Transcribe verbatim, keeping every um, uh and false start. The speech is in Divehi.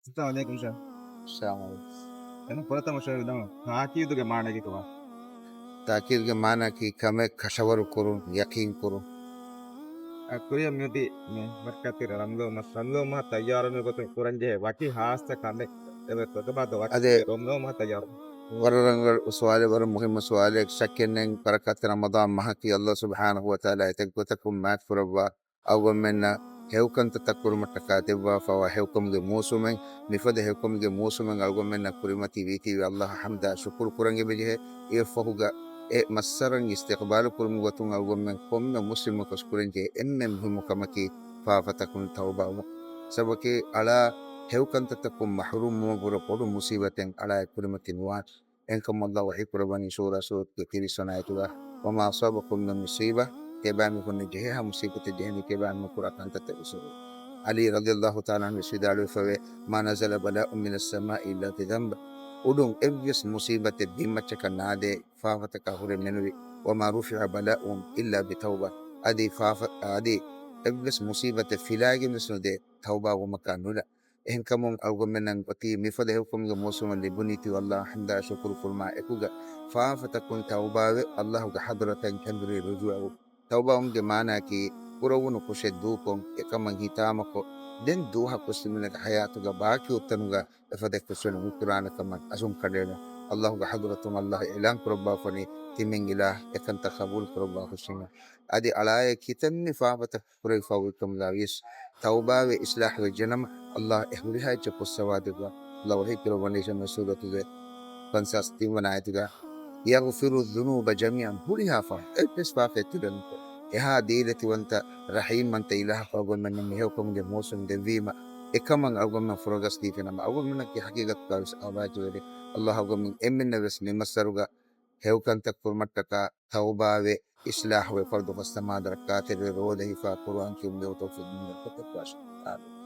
އައްސަލާމު ޢަލައިކުމް ޝޭޚް. އައްސަލާމު ޢަލައިކުމް. އެން ފުރަތަމަ ޝޭޚް ވިދާޅު ތާކީދުގެ މާނައަކީ ކޮބާ؟ ތާކީދުގެ މާނައަކީ ކަމެއް ކަށަވަރު ކުރުން، ޔަޤީން ކުރުން. އަ، ކުރިއަށް މިއޮތީ މި ބަރަކާތްތެރި ރަމަޟާން މަސް، ރަމަޟާން މަހަށް ތައްޔާރުވުމުގެ ގޮތުން ކުރަންޖެހޭ ވަކި ޚާއްޞަ ކަމެއް އެބަ ކޮބާތޯ ވަކި އަދެ، ރަމަޟާން މަހަށް ތައްޔާރު. ވަރަށް ރަނގަޅު ސުވާލެއް، ވަރަށް މުހިއްމު ސުވާލެއް. ޝައްކެއް ނެތް، ބަރަކާތްތެރި ރަމަޟާން މަހަކީ ﷲ ސުބްޙާނަހޫ ވަތަޢާލާ އެތައް ގޮތަކުން މާތް ކުރައްވާ، އަޅުގަނޑުމެންނަށް ހެޔޮކަންތައްތައް ކުރުމަށްޓަކާ ދެއްވާފައިވާ ހެޔޮކަމުގެ މޫސުމެއް، މިފަދަ ހެޔޮކަމުގެ މޫސުމެއް އަޅުގަނޑުމެންނަށް ކުރިމަތި ވީތީވެ، ﷲ އަށް ޙަމްދާ ޝުކުރު ކުރަން އެބަޖެހޭ. އެއަށްފަހުގަ އެ މައްސަރަށް އިސްތިޤްބާލު ކުރުމުގެ ގޮތުން އަޅުގަނޑުމެން ކޮންމެ މުސްލިމަކަސް ކުރަންޖެހޭ އެންމެ މުހިއްމު ކަމަކީ ފާފަތަކުން ތައުބާވުން. ސަބަބަކީ އަޅާ ހެޔޮކަންތައްތަކުން މަޙްރޫމްވުމަށްވުރެ ބޮޑު މުޞީބަތެއް އަޅާއަށް ކުރިމަތި ނުވާނެ. އެހެންކަމުން ﷲ ވަޙީ ކުރައްވަނީ ސޫރަ ޞައް ގެ ތިރީސް ވަނަ އާޔަތުގަ، "وما أصابكم من مصيبة" ކިބާމީހުންނަށް ޖެހޭހާ މުޞީބަތެއް ޖެހެނީ ކިބާމީހުން ކުރާ ކަންތައްތައް ވެސް. ޢަލީ ރަޟިޔަﷲ ތަޢާލާ ޢަންހު ވިދާޅުވެފަވޭ، "ما نزل بلاء من السماء إلا بذنب" އުޑުން އެއްވެސް މުޞީބަތެއް ބިންމައްޗަކަށް ނާދޭ ފާފަތަކާ ހުރެ މެނުވީ، "وما رفع بلاء إلا بتوبة" އަދި ފާފަ، އަދި އެއްވެސް މުޞީބަތެއް ފިލާގެން ވެސް ނުދޭ ތައުބާވުމަކާ ނުލާ. އެހެންކަމުން އަޅުގަނޑުމެންނަށް އޮތީ މިފަދަ ހެޔޮކަމުގެ މޫސުމެއް ލިބުނީތީ ﷲ އަށް ޙަމްދާ ޝުކުރު ކުރުމާ އެކުގަ، ފާފަތަކުން ތައުބާވެ، ﷲ ގެ ޙަޟްރަތަށް ކެނދުރި ރުޖޫޢަވުން. ތައުބާވުމުގެ މާނައަކީ، ކުރެވުނު ކުށެއް ދޫކޮށް، އެކަމަށް ހިތާމަކޮށް، ދެން ދުވަހަކު މުސްލިމުންގެ ޙަޔާތުގަ ބާކީ އޮތްތަނުގަ އެފަދަ ކުށެއް ނުކުރާނެ ކަމަށް ޢަޒުމް ކަނޑައެޅުން. ﷲ ގެ ޙަޟްރަތުން ﷲ އިޢުލާން ކުރައްވާފަނީ، ތިމަން އިލާހް އެކަންތައް ޤަބޫލު ކުރައްވާ ހުށިން. އަދި އަޅާއެކު ކިތަންމެ ފާފަތައް ކުރެވިފަ އޮތްކަމުގަ ވިޔަސް، ތައުބާވެ އިޞްލާޙްވެއްޖެނަމަ، ﷲ އެ ހުރިހާ އެއްޗެއް ފުއްސަވާދެއްވާ. ﷲ ވަޙީ ކުރައްވަނީ ޝަމްސް ސޫރަތުގެ ފަންސާސް ތިން ވަނަ އާޔަތުގަ، "يغفر الذنوب جميعا" ހުރިހާ ފާފަ، އެއްވެސް ފާފައެއް ތިބެން. އެހާ ދީލަތިވަންތަ، ރަޙީމްވަންތަ އިލާހަކު އަޅުގަނޑުމެންނަށް މި ހެޔޮކަމުގެ މޫސުމް ދެއްވީމަ، އެކަމަށް އަޅުގަނޑުމެން ފުރަގަސް ދީފިނަމަ، އަޅުގަނޑުމެންނަކީ ޙަޤީޤަތުގަ ވެސް އަވާޒުވެރި. ﷲ އަޅުގަނޑުމެން އެންމެންނަށް ވެސް މި މައްސަރުގަ ހެޔޮކަންތައް ކުރުމަށްޓަކާ ތައުބާވެ، އިޞްލާޙްވެ، ފަރުޟު ފަސް ނަމާދަށް ރައްކާތެރިވެ، ރޯދަ ހިފާ، ޤުރުއާން ކިޔުމުގެ ތައުފީޤު ދިން ރައްކަތަށް ވާށި. އާމީން.